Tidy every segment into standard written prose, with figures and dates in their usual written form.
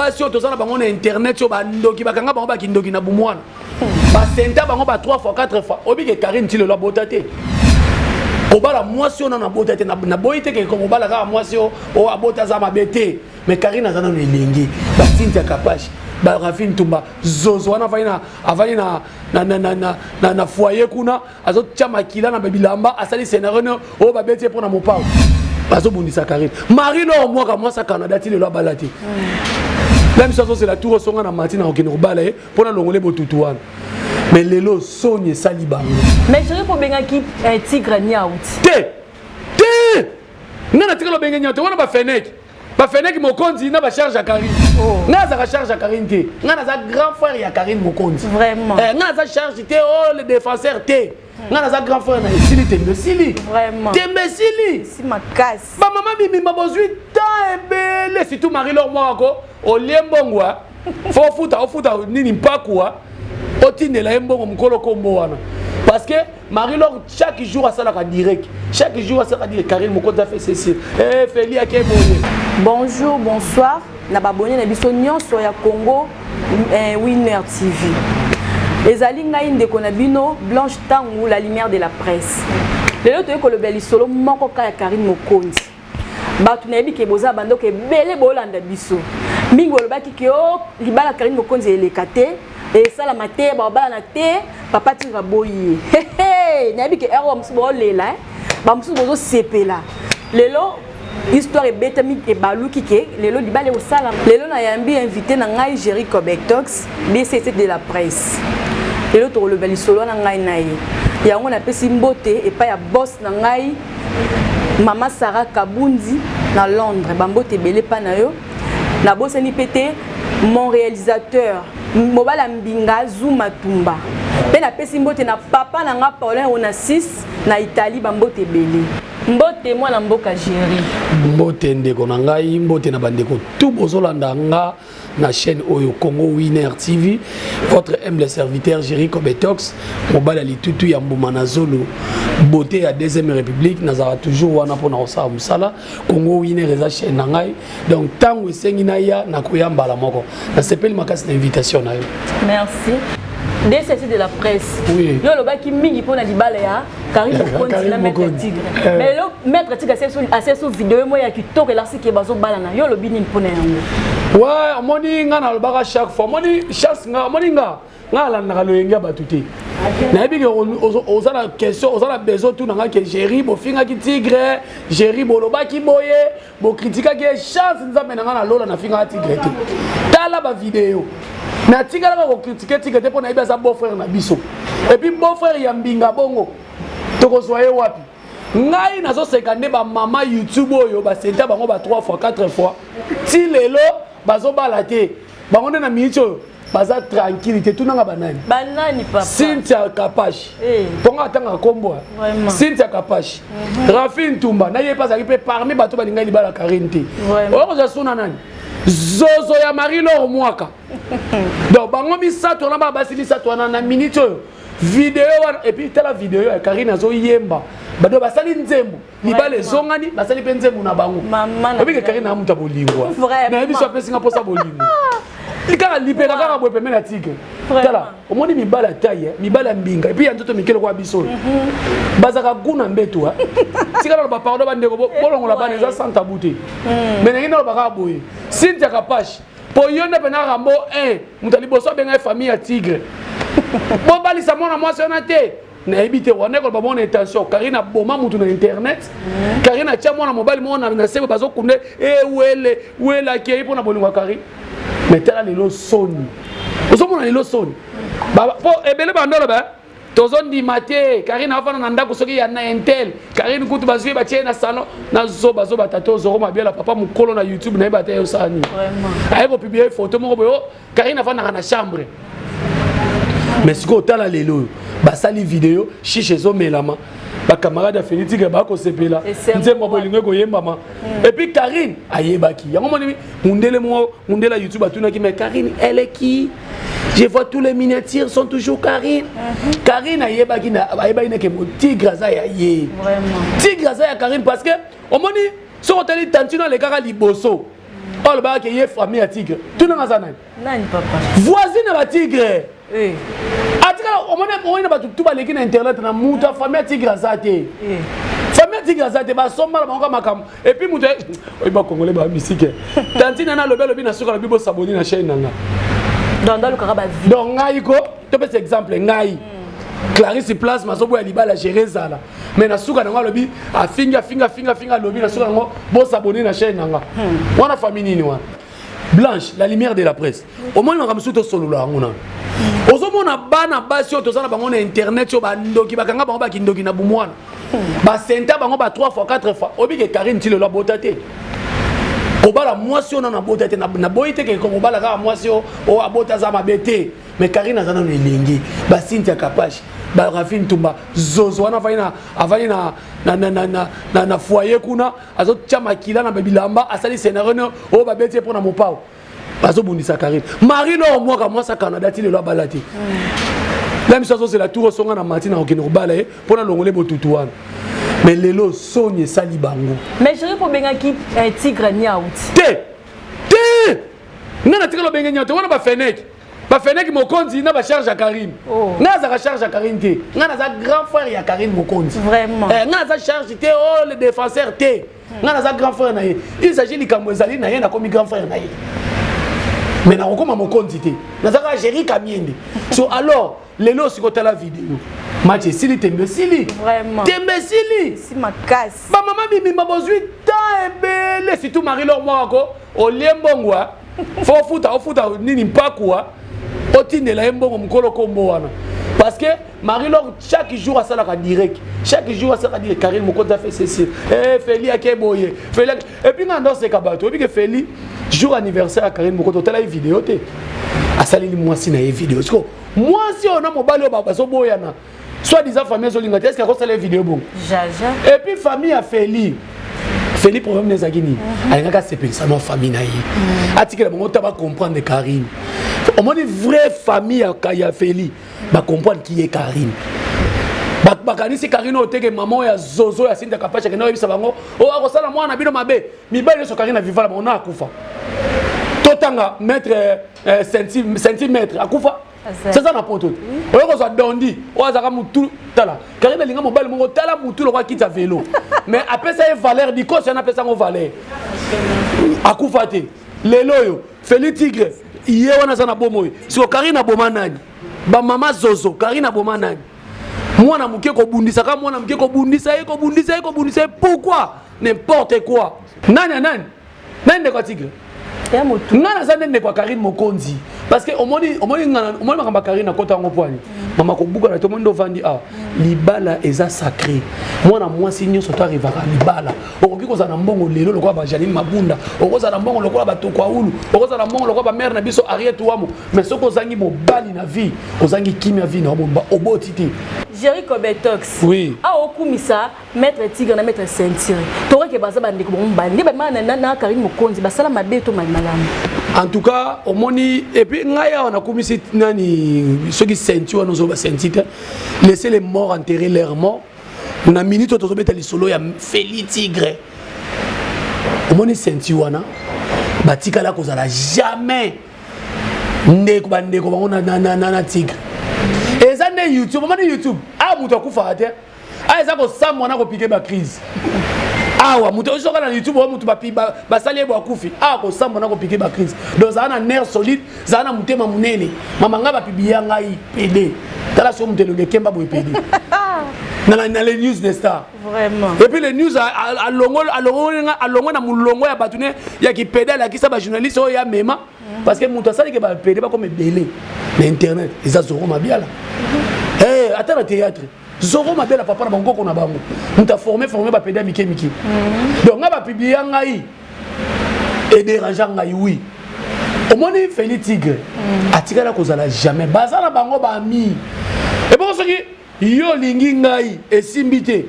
basi oyo toza na bango na internet oyo bandoki, bakanga bango bakindoki na bumwana, basenta bango ba 3 fois, 4 fois. Obike Karine ti lelo abota te. Kobala mwasi oyo nano abota te, naboyi te ke kobala kaka mwasi oyo abota aza mabe te, mais Karine aza nano elenge. Basintia Kapache, Barafine Tumba, zozo wana avandi na avandi na na na na na na, na foyer kuna, azotia makila na bilamba, asali scénario oyo babeti ye mpo na mopao, bazobundisa Karine. Marie Lor Mwaka, mwasi ya Canada, ti lelo abala te. La miso azozela tour osonga na mati na kokende kobala ye mpo na longole botutu wana, mais lelo soni esali bango. Mais chéri, obengaki tigre niaut? Te, te, nga natikala obenge niau te. Wana bafeneki, bafeneki Mokonzi na bacharge ya Karine. Nga azalaka charge ya Karine te, nga naza grand frère ya Karine Mokonzi. Vraiment. Nga naza charge te, o le défenseur te, nga naza grand frère na esili, tembe esili. Vraiment. Tembe esili. Si makasi. Bamama bimima, bozwi temps ebele, surtout Marie Lor Mwakako, olie mbongo, fo ofuta, ofuta nini mpakuwa, otindela ye mbongo mokolo kombo wana, parce que Marie Lor chaque jour asalaka direct, chaque jour asalaka direct: Karine Mokonzi afe ceci, eh, Feli ake boye. Bonjour, bonsoir na babone na biso nyonso ya Congo Winner TV. Ezali ngai ndeko na bino Blanche Tangu, la lumière de la presse. Lelo toyei kolobela lisolo moko ka ya Karine Mokonzi. Bato nayebi ke boza bandoko ebele boolanda biso mingi, bolobaki ke o libala Karine Mokonzi eleka te, esalama te, baobalana te, papa Tigre boyi ye. Nayebi ke ere bamosusu baolela, bamosusu bozosepela. Lelo histoire ebetami, ebaluki ke lelo libala ekosalama. Lelo nayambi invité na ngai, Géri Cobetox, DCC de la presse. Lelo tokoloba lisolo na ngai na ye. Yango napesi mbote epai ya boss na ngai, mama Sara Kabundi na Londres, bambote ebele epai na yo. Nabosani mpe te mon réalisateur, mobala Mbinga Zuma Tumba. Mpe napesi mbote na papa na nga Paulin Onassis na Italie, bambote ebele. Mbote mwana mboka Géri. Mbote ndeko na ngai, mbote na bandeko tout bozolanda nga na chaîne oyo Congo Winner TV. Votre humble serviteur Géri Cobetox, mobali ya litutu ya mbuma na zolo, beauté ya deuxième république. Nazalaka toujours wana mpona kosala mosala. Congo Winner eza chaîne na ngai, donc ntango esengi naya, nakoya mbala moko. Nasepeli makasi na invitation na yo. Merci, DCC de la presse. Oui. Yo olobaki mingi mpona libala ya Karine Mokonzi na maître Tigre, mais lelo maître Tigre asali so video moko ya kitoko, elakisi ke bazobalana. Yo olobi nini mpona yango? Ouais, omoni, nga nalobaka chaque fois, omoni chance nga, omoni nga alandaka loyenge ya bato te. Nayebi ke oza na question, oza na besoin tuna nga ke Géri, bofingaki tigre, Géri, bolobaki boye, bokritikaki ye. Chance, Nzambe na nga na lola, nafingaka tigre te. Tala bavideo, natikalaka kocritiquer tigre te, mpo nayebi aza beau frère na biso, et puis beau frère ya mbinga bongo tokozwa ye wapi? Ngai nazoseka nde bamama YouTube oyo basenta bango ba 3 fois, 4 fois, ti lelo bazobala te. Bango nde na miniti oyo baza tranquille te. Tunanga banani? Banani, papa? Cynthia Kapashi, mponga atangaka nkombo. Vraiment. Cynthia Kapashi, Rafi Ntumba na ye mpe azalaki mpe parmi bato balingai libala Karine te. Vraiment. Oyo kozwa suna nani? Zozo ya Marie Lor Mwaka. Donc bango misato wana, baa basi misato wana na miniti oyo, video wana. Et puis tala video ya Karine azoyemba, bato basali nzembo libala ezongani, basali mpe nzembo na bango. Mama na Obike Karine na moto ya bolingo. Vraiment. Nayebi so apesinga mposa bolingo kaka lipeka kaka boye pembeni ya tigre. Vraiment. Tala, omoni mibali ya taille, mibali ya mbinga, et puis ya nzoto mike lokola biso oyo, bazalaka gu na mbeto. Tika naloba, pardon bandeko, bolongola bana, eza sans tabou te, mais ndenge naloba kaka boye, Cynthia Kapashi, mpo yo nde mpena Rambo 1, moto ya liboso abenga ye famille ya tigre, bobalisa mwana mwasi wana te. Nayebi te wana ekoloba mwana intention. Karine aboma mutu na internet, Karine atia mwana mobali moko na sebe, bazokunda ewele wele, akei mpo na bolingo ya Karine. Mais tala lelo soni, ozomona lelo soni po ebele bandolo ba tozondima te. Karine afanda na ndako soki ya na intel. Karine kutu bazwi ye, batie ye na salon na zoba zoba, tata ozoro mabiala, papa mokolo na YouTube, nayeba te osala nini. Vraiment. Aye kopublier photo moko boye, oh, Karine afandaka na chambre. Mais sikoyo otala lelo oyo basali video, shishe ezomelama, bacamarade ya Feli Tigre bakosepela, Esengo. nzembo ya bolingo ekoyembama. Et puis Karine ayebaki yango. Moni mundele moko, mundele ya YouTube atunaki: mais Karine, elle est qui? Je vois tous les miniatures sont toujours Karine. Karine ayebaki ayebaki neke tigre aza ya ye. Vraiment. Tigre aza ya Karine, parce que omoni soki otali tantino alekaka liboso. Oyo alobaka ke ye famille ya tigre, tunanga aza nani? Nani, papa? Voisine ya batigre. Atikala omoni na bato tu baleki na internet na mutu ya famille ya tigre aza te. Famille ya tigre aza te, basomba na bango ka makambo. Et puis mutu oyo bacongolais bamisike tantine na alobi, alobi na suka, alobi bosaboni na chaîne na nga. Donc ndalukaka bavi. Donc ngai ko topesa exemple, ngai Clarisse Plasma azoboya libala, gere ezala, mais na suka nango alobi, afingi, afingi, afingi, afingi, alobi na suka nango bosabone na chaîne na nga. Wana famille nini wana? Blanche, la lumière de la presse, omoni makambo mosusu tosolola yango nano. Ozomona bana basi oyo toza na bango na internet, oyo bandoki bakanga bango, bakindoki na bumwana, basenta bango ba 3 fois, 4 fois. Obike Karine ti lelo abota te. Kobala mwasi oyo nano abota te, naboyi te ke kobala kaka mwasi oyo abota aza mabe te, mais Karine aza nano elenge. Basintia Kapache, Barafine Tumba, zozo wana avandi na, avandi na foyer kuna, azotia makila na bilamba, asali scénario oyo babeti ye mpo na mopao, bazobundisa Karine. Marie Lor Mwaka, mwasi ya Canada, ti lelo abala te. La miso azozela tour osonga na mati na kokende kobala ye mpo na longole botutu wana, mais lelo soni esali bango. Mais Géri, mpo obengaki tigre niauti? Te, te, ngai natikala obenge nyau te. Wana bafeneke, bafeneki Mokonzi na bacharge ya Karine. Ngai nazalaka charge ya Karine te, ngai naza grand frère ya Karine Mokonzi. Vraiment? Eh, ngai naza charge te, o le défenseur te. Ngai naza grand frère na ye. Il s'agit likambo ezali na ye, nakomi grand frère na ye, mais nakokóma mokonzi te, naza kaka Géri Kamiende. So alors lelo sikotala video, match esili, tembe esili. Tembe esili. Si makasi. Bamama bibimba bozwi temps ebele, surtout Marie Lor Mwakako, olie mbongo, fo ofuta, ofuta nini mpakuwa, otindela ye mbongo mokolo kombo wana, parce que Marie Lor chaque jour asalaka direct, chaque jour asalaka direct: Karine Mokonzi afe ceci, eh, Feli ake boye, Feli. Et puis nga ndoseka bato, oyebi ke Feli, jour anniversaire ya Karine Mokonzi, otala ye video te, asaleli mwasi na ye video. Siko mwasi oyo na mobali oyo bazoboyana, soit disant famille ezolinga te, est ce que akosala ye video bongo? Jaja. Et puis famille ya Feli, Feli problème ezalaki nini? Alingaki asepelisa na famille na ye, atikela bango ta bacomprendre Karine. Omoni vraie famille ya Feli bacomprendre ki ye Karine. Bakanisi Karine oyo teke mama oyo ya zozo ya Sinta Kapache akende oyebisa bango oyo akosala mwana bino mabe. Mibali nyonso Karine aviva na bango na akufa. Totanga maître centimètre akufa, seza na poto te. Oyo kozwa dondi oyo azalaka mutu, tala Karine alinga mobali moko, tala mutu lokwa kiti ya velo, mais apesa ye valeur dikosi wana, apesa yango valeur, akufa te. Lelo oyo Feli Tigre ye wana aza na bomoi. Siko Karine aboma nani? Bamama zozo, Karine aboma nani? Mwana moke kobundisaka mwana moke, kobundisa ye, kobundisa ye, kobundisa ye, pourquoi? N'importe quoi. Nani ya nani? Nani ndeko ya tigre? Ya motu. Ngai naza nde ndeko ya Karine Mokonzi, parce que omoni, omoni, omoni makambo ya Karine nakota yango pwani. Mama kobukana te, omoni nde ovandi awa. Libala eza sacré. Mwana mwasi nyonso to arrivaka libala, okoki kozala na mbongo lelo lokola bajanine Mabunda, okozala na mbongo lokola batoko aulu, okozala na mbongo lokola bamare na biso Ariet Wamo, mais soki ozangi mobali na vie, ozangi kimia vie na obomba oboti te. Géri Cobetox. Oui. Awa okumisa maître tigre na maître ceinture, tokoke baza bandeko bango mibali nde bamana na Karine Mokonzi, basala mabe to malamu? En tout cas omoni, et puis ngai awa nakumisi nani? Soki ceinture wana ozoba ceinture te, laissez les morts enterrer leurs morts. Na minute oyo tozobeta lisolo ya Feli Tigre, omoni ceinture wana batikala kozala jamais ndeko, bandeko bango na tigre. Eza nde YouTube, omoni YouTube awa, moto akufaka te. Awa eza kosambwa na kopike bacrise. Awa moto ozoka na YouTube oyo, moto basali ye bo akufi. Awa kosambwa na kopike bacrise. Donc zala na nerf solide, zala na motema monene. Mama, ngai bapiblia ngai pede, tala so moto elongi ekemba boye pede na les news de star. Vraiment. Et puis les news alongwe na molongo ya bato ne ya kipede, alakisa bajournaliste oyo ya mema, parce que moto asalaki bapede bakoma ebele na internet eza Zoro Mabiala. Eh, ata na théâtre, Zoro Mabiala, papa na bankoko na bango, moto aforme forme bapede ya mike mike. Donc ngai bapublia ngai, edérange ngai, oui. Omoni Feli Tigre atikala kozala jamais, baza na bango bami ebongo. Soki yo olingi ngai, esimbi te.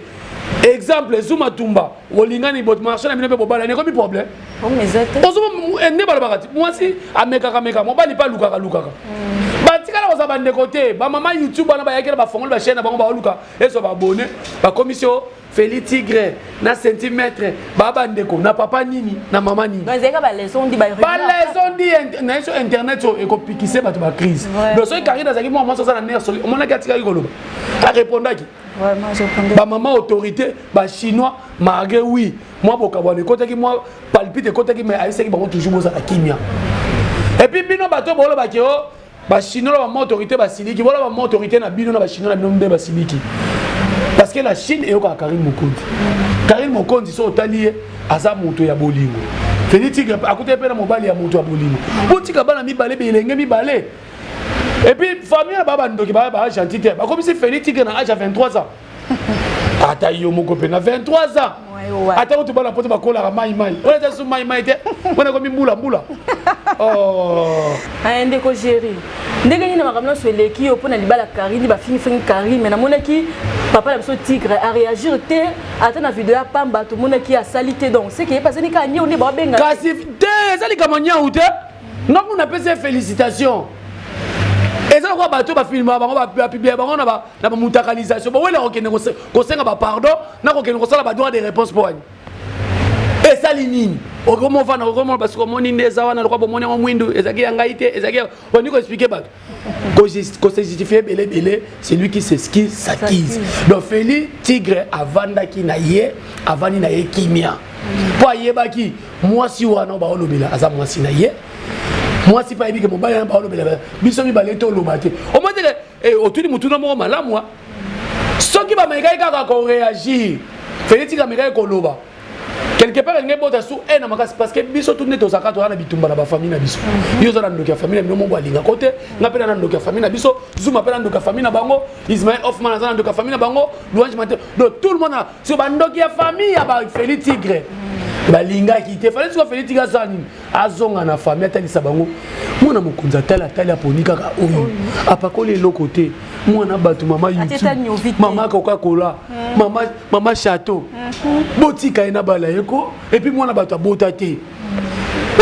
Exemple Zuma Tumba, olingani bot marché na bino mpe bobalani, ekomi problème. Eza te. Nde balobaka ti mwasi amekaka meka, mobali mpe alukaka lukaka. Batikala kozala bandeko te. Bamama YouTube wana bayaki na bafongoli bachaîne na bango, baoluka ezwa babone, bakomisi yo. Feli Tigre na centimètre ba bandeko na papa nini na mama nini. Baleçon di na yeso internet oyo ekopikise bato ba crise. Donc soki Karine azalaki mwa mwasi aza na nerf soli, omonaki atikaki koloba, arépondaki bamama autorité bachinois, malgré oui mwa bokabwana ekotaki, mwa palpite ekotaki, mais ayebisaki bango toujours bozala kimia. Et puis bino bato bolobaki o bachinois na bamama autorité basiliki, bola bamama autorité na bino na bachinois na bino nde basiliki, parce que la Chine eyokaka Karine Mokonzi. Karine Mokonzi, so otali ye, aza moto ya bolingo. Feli Tigre akuti mpe na mobali ya moto ya bolingo. Botika bana mibale, bilenge mibale. Et puis famille na baa bandoki, baa baa gentil te. Bakomisi Feli Tigre na age ya 23 ans. Ata yo moko mpe na 23 ans, ata kutu bana poto bakolaka mai mai wana eza su mai mai te, wana ekomi mbula mbula. Oh. Ndeko Géri, ndenge nini makambo nyonso eleki yo mpona libala Karine, bafingifingi Karine, mais namonaki papa na biso Tigre aréagir te, ata na video ya pamba tomonaki asali te. Donc c'est que ye pasani kaka nyau nde baobenga. Kasi te, eza likambo nyau te. Ngangu napesi ye félicitation. Eza lokola bato bafilmaka bango, bapublier bango na bamutakalisation, bowela kokende kosenga bapardon na kokende kosala badroit de réponse. Mpo wani esali nini? Okomofanda, okomona basuki, omoni nde eza wana lokwa bomoni yango mwindu, ezalaki ya ngai te, ezalaki bandi koexpliquer bato, kose justifier ebele ebele. Celui qui s'excuse s'accuse. Donc Feli Tigre avandaki na ye, avandi na ye kimia, mpo ayebaki mwasi wana baolobela aza mwasi na ye. Mwasi mpe ayebi ke mobali wana baolobela biso mibale, toloba te. Omoi teke otuni motuna moko malamu. Soki bamekaki kaka koréagir, Feli Tigre amekaki koloba quelque part, elingi ebota su e na makasi, parce que biso tu nde tozalaka, toza na bitumba na bafamille na biso. Yo oza na ndoki ya famille na bino moko alingako te, nga mpe na ndoki ya famille na biso, Zuma mpe na ndoki ya famille na bango, Ismael Hoffman aza na ndoki ya famille na bango, Louange Mate. Donc tout le monde so bandoki ya famille ya bafeli Tigre balingaki te. Fallait siko Feli Tigre asala nini? Azonga na famille, atalisa bango mwana mokonzi, atali atali, aponi kaka oyo apakoli eloko te, mwana bato, mama YouTube, mama Coca-Cola, mama, mama Chateau. Botika ye na bala ye ko. Et puis mwana bato abota te,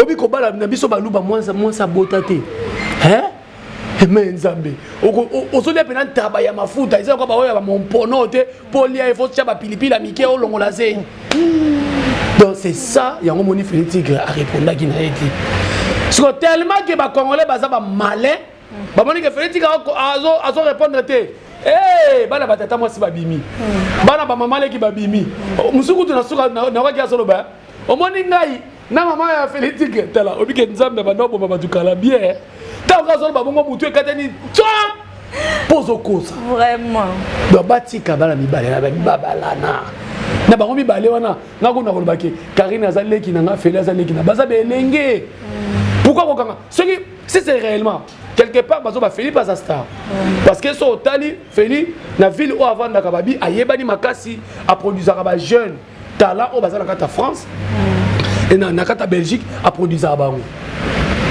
obi kobala na biso baluba, mwasi abota te, hein? Me Nzambe, ozolia mpena ntaba ya mafuta, eza lokola baoyo ya bamompono te, mpo lia efo tia bapilipili ya mike, olongola zei. Donc c'est ça yango moni Feli Tigre arépondaki na ye te. Siko tellement ke bacongolais baza bamalin, bamoni ke Feli Tigre azo répondre te. Hey, bana batata mwasi babimi, bana bamama leki babimi, mosuku kutu na suka nakaki azoloba: omoni ngai na mama ya Feli Tigre. Tala, obike Nzambe banda oboma bato kala bien. Ntango azoloba bongo, motu ekatani mpo ozokosa. Vraiment. Donc batika bana mibale na babalana na bango mibale wana. Nga kuna kolobaki Karine aza leki na nga, Feli aza leki na, baza belenge. Pourquoi kokanga? Soki si c'est réellement quelque part bazo bafeli mpe aza star, parce que so otali Feli na ville oyo avandaka, babi ayebani makasi, aproduisaka bajeune talent oyo baza na kati ya France et na kati ya Belgique, aproduisaka bango.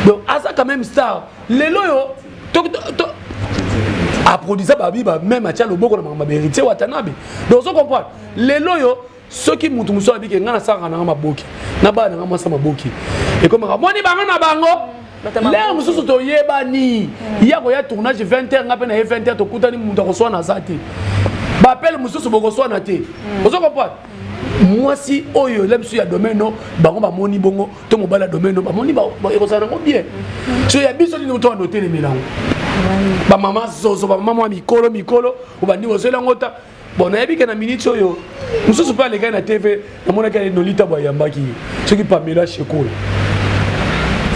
Donc aza quand même star. Lelo oyo aproduisa babi même atia loboko na makambo ya Héritier Watanabe. Donc ozo comprendre, lelo oyo soki mutu mosusu abike ngai nasalaka nanga maboki na bana nanga mwasi maboki, ekomaka moni bango na bango. Lere mosusu toyebani ya koya tournage 20 heure, nga mpe na ye 20 heure tokutani, moto akoswana aza te, bapele mosusu bokoswana te. Ozo comprendre, mwasi oyo ela biso ya domaine no bango bamoni bongo to mobali ya domaine no bamoni ekozala nango bien. So ya biso nini to wana otelemela yango, bamama zozo, bamama mwa mikolo mikolo obandi kozwela yango ta. Bon, nayebi ke na minute oyo mosusu mpe alekaki na TV, namonaki Nolita bo ayambaki ye, soki Pamela Shekola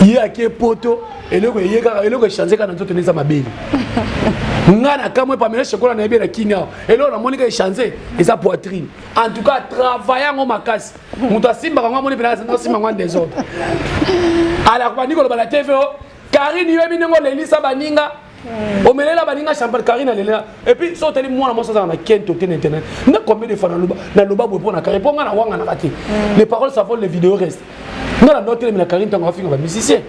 ye ake poto, eloko eye kaka, eloko echange kaka na nzoto nde eza mabele. Nga na kamwe, Pamela Shekola nayebi na kini awa, eloko namoni kaka echange eza poitrine. En tout cas travail yango makasi, moto asimbaka yango amoni mpena asimba yango en désordre. Ala bandi koloba na TV o Karine, yoyebi ndenge olelisa baninga, omelela baninga champagne. Karine alela. Et puis so otali mwana mwasi azala na kento te na internet, nga combien de fois naloba, naloba boye mpo na Karine, mpo nga na wanganaka te. Les paroles s'envolent, les vidéos restent. Nga na ndo telemi na Karine ntango afinga bamusicien,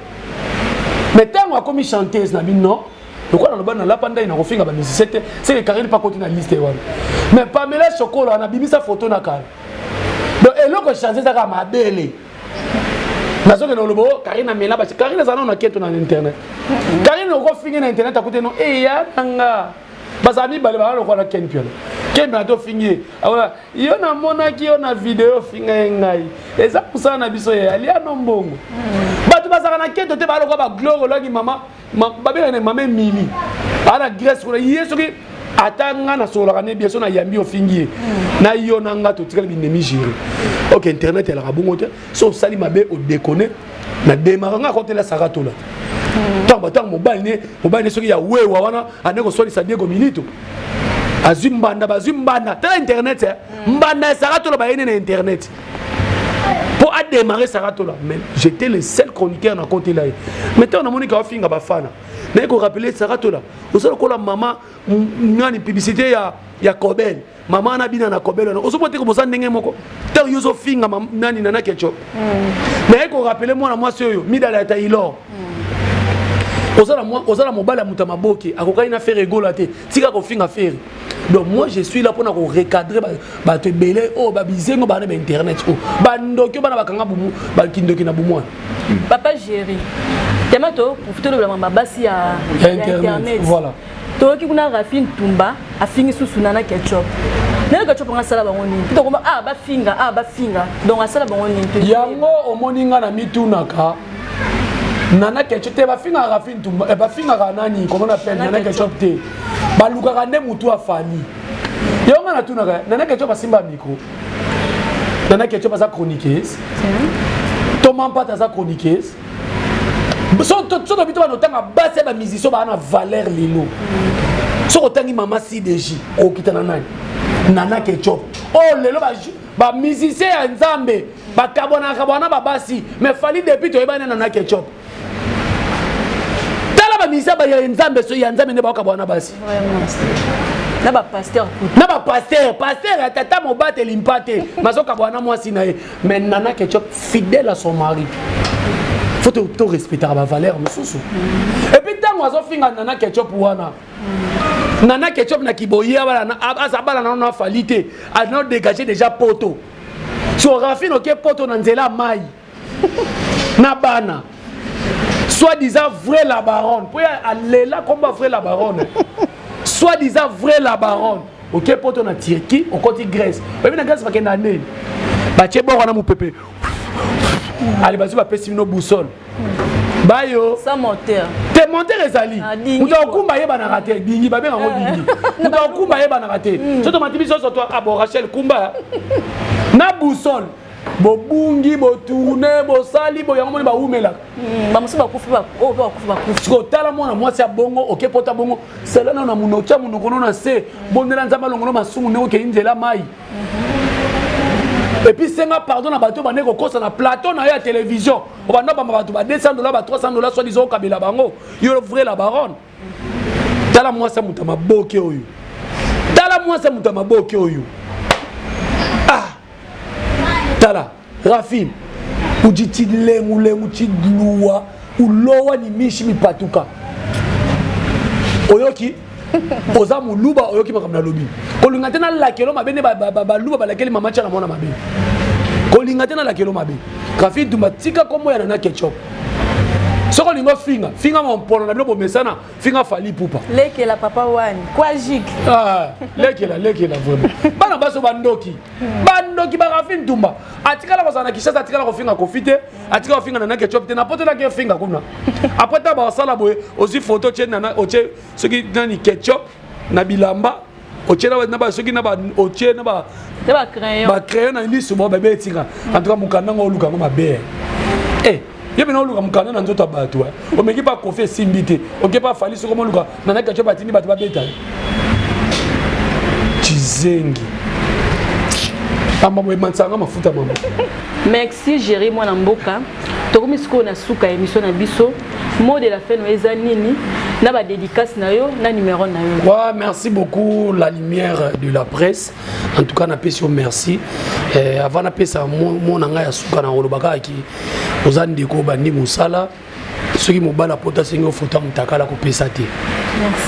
mais ntango akomi chanteuse na bino, lokola naloba nalapa ndai na kofinga bamusicien te, c'est que Karine mpe akoti na liste wana. Mais Pamela Chokola nabimisa photo na kala, donc eloko echange ezaka mabele. Nazokende koloba o Karine amela basi. Karine aza nano na keto na internet. Karine okofinge na internet, akute no eya nanga bazala mibale, baza lokola na Ken Piano. Kembe ata ofingi ye, akola yo namonaki yo na video ofinga ye. Ngai eza mosala na biso, ye alia no mbongo. Bato bazalaka na keto te, balokwa bagloire olaki mama babengaka na mama Emili aa na Grèce kuna. Ye soki ata nga nasololaka ne bien, so nayambi ofingi ye na yo na nga, totikali binemi géré. Ok, internet elaka bongo te. So osali mabe, odekone na demaka nga akotela Saratola. Ntango batango mobali ne, mobali ne soki ya wewa wana ande koswalisa Diego Milito, azwi mbanda, bazwi mbanda. Tala internet, mbanda ya Saratola bayene na internet mpo adémarrer Saratola. Mais j'étais le seul chroniqueur na kotela ye. Mais ntango namoni ka ofinga bafana, naye korappeler Saratola, oza lokola mama nani, publicité ya Cobel, mama wana bina na Cobel wana, ozomona te koboza ndenge moko. Ntango yo ozofinga nani, Nana Ketchup, naye korappeler mwana mwasi oyo Midala ya Taylor, oza na mobali ya moto ya maboke, akokani na Ferre Gola te. Tika kofinga Ferre. Donc moi, je suis là mpona korecadrer bato ebele oyo babizengo bana bainternet, oyo bandoki, oyo bana bakanga bakindoki na bumwana. Papa Géri, tema to profite olobela mabasi ya internet. Voilà. Toyoki kuna Rafine Tumba afingi susu Nana Ketchup. Nana Ketchup nga asala bango nini? Tokoma ah bafinga, ah bafinga, donc asala bango nini? Yango omoni nga na mitunaka Nana Ketchup te. Bafingaka Rafine Tumba, bafingaka nani, comment on appelle, Nana Ketchup te. Balukaka nde mutu afali yango. Nga natunaka, Nana Ketchup asimba micro? Nana Ketchup aza chroniqueuse, Toma Mpata aza chroniqueuse. So tobi to bana otanga basi ya bamusicien baa na valeur lelo. Soki otangi mama CDG, okokita na nani? Nana Ketchup oyo lelo bamusicien ya Nzambe bakabwanaka kabwana babasi. Mais Fally, depuis toyebani na Nana Ketchup, tala bamusicien ya Nzambe, so ya Nzambe nde bakabwana basi. Na bapasteur. Na bapasteur, pasteur ya tata mobateli mpa te, bazokabwana mwasi na ye. Mais Nana Ketchup, fidèle à son mari. Faut to respectaka bavaleur mosusu. Et puis ntango azofinga Nana Ketchup wana, Nana Ketchup na kiboye aza bala nano na Fally te, ano dégage déjà poto. So Rafine, oke poto na nzela mai na bana, soi-disant vrai la baronne, po alela komba vrai la baronne, soi-disant vrai la baronne, oke poto na Turquie, okoti Grèce. Oyebi na Grèce bakenda ndeni, batie boko wana mopepe, ale bazwi, bapesi bino boussole bayo. Sans moteur. Te, moteur ezali. Moto akumba ayebanaka te. Dingi, babengango dingi. Moto akumba ayebanaka te. So tomati biso nyonso to abo Rachel kumba na boussole, bobungi, botourne, bosali bo yango moni bawumelaka. Bamosusu bakufi, oyo mpe bakufi, bakufi. Sikoyo tala mwana mwasi ya bongo, oke pota bongo, sala nano na monoko, tia monoko no na se, bondela Nzambe alongono masumu ndenge okei nzela mai. Et puis senga pardon na bato bande kokosa na plateau na yo ya télévision. Obanda bamba bato ba 200 $, ba 300 $, soit disant okabela bango. Yo vrai la baronne, tala mwasi ya moto ya maboke oyo, tala mwasi ya moto ya maboke oyo. Ah, tala Rafine, udi tilengulengu tiluwa ulowa ni mishi mipatuka. Oyoki oza moluba, oyoki makambo nalobi. Kolinga te nalakelo mabe nde baluba balakeli mama tia na mwana mabe. Kolinga te nalakelo mabe. Rafine Tumba, tika kombo ya Nana Ketchup. Soki olingi ofinga, finga mampono na bino bomesana, finga Fally Ipupa. Lekela papa wani kwajik. Ah, lekela, lekela vraiment. Bana baso bandoki, bandoki. Barafine Tumba atikala kozala na Kinshasa, atikala kofinga Kofi te, atikala kofinga Nana Ketchup te. Na poto naki ofinga kuna. Après ntango basala boye, ozwi photo, otie Nana, otie soki nani Ketchup na bilamba, otie na soki na otie na bacrayon na liso bo bebe etika. En tout cas mokanda ngo oluka yango mabe. Eh, ye mpena oluka mokanda na nzoto ya bato. Omeki mpa Kofi, esimbi te. Oke mpa Fally, soki omoluka Nana Ketchup, atindi bato babeta cizengi pamba boye, mansanga mafuta mama. Merci Géri, mwana mboka. Tokomi sikoyo na suka ya émission na biso. Mot de la fin no eza nini, na badédicace na yo, na numéro na yo? Ouais, merci beaucoup la lumière de la presse. En tout cas napesi yo merci. Avant napesa mona ngai ya suka, na koloba kaka ki oza ndeko, bandi mosala. Soki mobali apota, asengi ofuta motakala, kopesa te.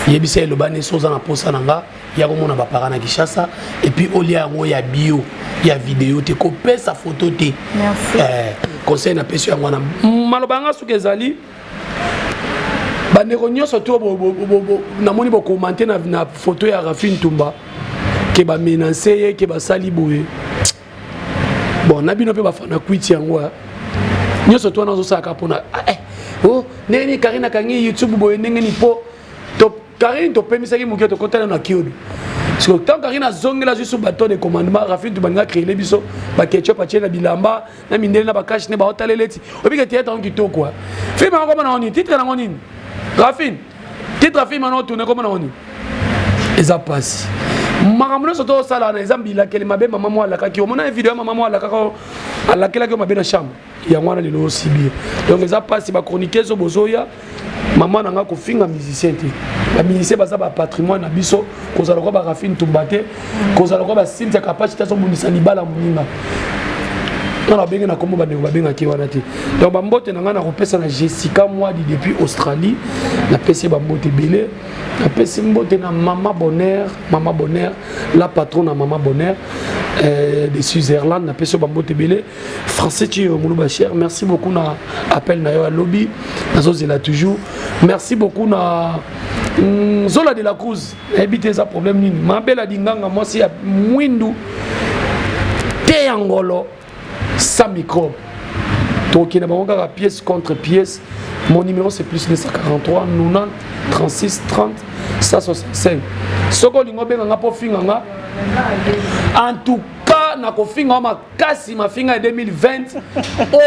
Yebisa eloba nde so oza na posa na nga ya komona bapara na Kinshasa, et puis olia yango ya bio ya video te, kopesa photo te. Conseil napesi yango wana. Maloba yanga soki ezali, bandeko nyonso to namoni bokomante na photo ya Rafine Tumba. Ke bamenace ye, ke basali boye. Bon, na bino mpe bafana kwiti yango nyonso to wana ozosalaka mpona ah, eh, oh, ndenge nini Karine akangi YouTube boye, ndenge nini? Mpo Karine topemisaki moke, tokotana na kiodo. Siko tant Karine azongela azwi su bateau de commandement, Rafine tubalinga créele biso baketchup, atie na bilamba na mindele na bakashi ne baotalela eti obike théâtre yango kitoko. Film yango komona ngo nini? Titre nango nini, Rafine? Titre ya film yango otourne komona ngo nini? Eza pasi, makambo nyonso tosala wana eza bilakeli mabe. Mama mo alakaki, omona video ya mama mo alakaka, alakelaki yo mabe na chambre yango wana, lelo osibir. Donc eza mpasi. Bachroniqueuse oyo bozoya, mama na nga, kofinga musicien te. Bamusicien baza bapatrimoine na biso. Kozala kwa barafine Tumba te, kozala kwa baCynthia Kapachi te, azobundisa libala moninga nga na babenge na kombo bandeko babengaki wana te. Donc bambote na ngai nakopesa na Jessica Mwadi depuis Australie, napesi ye bambote ebele. Napesi mbote na Mama Bonheur, Mama Bonheur la patron, na Mama Bonheur de Switzerland, napesi yo bambote ebele. Français Tio Moulouba cher, merci beaucoup na appel na yo alobi, nazozela toujours. Merci beaucoup na Zola de la Cruz, nayebi te eza problème nini. Mabela Dinganga, mwasi ya mwindu te ya ngolo sans microbe, tokokende bango kaka pièce contre pièce. Mon numéro, c'est plus 243 90 36 30 165. Soki olingi obenga nga mpo finga nga, en tout cas nakofinga wa makasi, mafinga ya 2020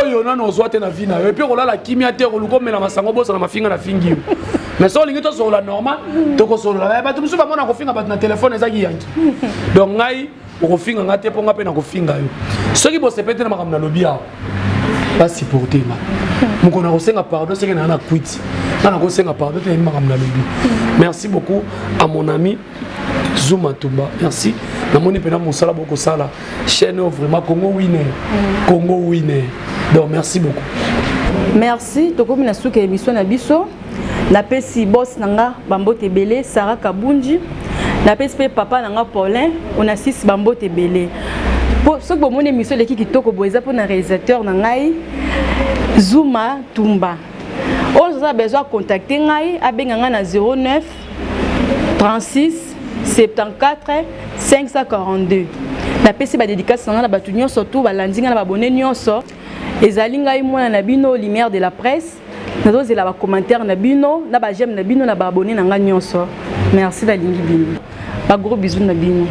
oyo nano ozwa te na vie na yo. Et puis kolala kimia te, koluka omela masango, obosana mafinga na fingi yo. Mais so olingi tosolola normal, tokosolola. Bato mosusu bamona kofinga bato na telefone ezaki yanki. Donc ngai okofinga nga te, mpo nga mpe nakofinga yo. Soki bosepe te na makambo nalobi awa, basupporte nga. Mokolo nakosenga pardon, seke naa na kwiti nga nakosenga pardon te, nayebi makambo nalobi. Merci beaucoup à mon ami Zuma Tumba, merci. Namoni mpena mosala bokosala chaîne oyo, vraiment Congo Winner, Congo Winner. Donc merci beaucoup. Merci. Tokomi na suka ya émission na biso. Napesi boss na nga bambote ebele, Sara Kabunji. Napesi mpe papa na nga Paulin Onassis bambote ebele. Po soki bomoni émission eleki kitoko boye, eza mpona réalisateur na ngai Zuma Tumba. Oyo aza besoin contacter ngai, abenga ngai na 09 36 74 542. Napesi badédicace na ngai na bato nyonso tu balandi ngai, na babone nyonso. Ezali ngai mwana na bino, Lumière de la Presse. Nazozela bacommentaire na bino, na baj'aime na bino, na baabonné na ngai nyonso. Merci, nalingi bino. Bagros bisous na bino.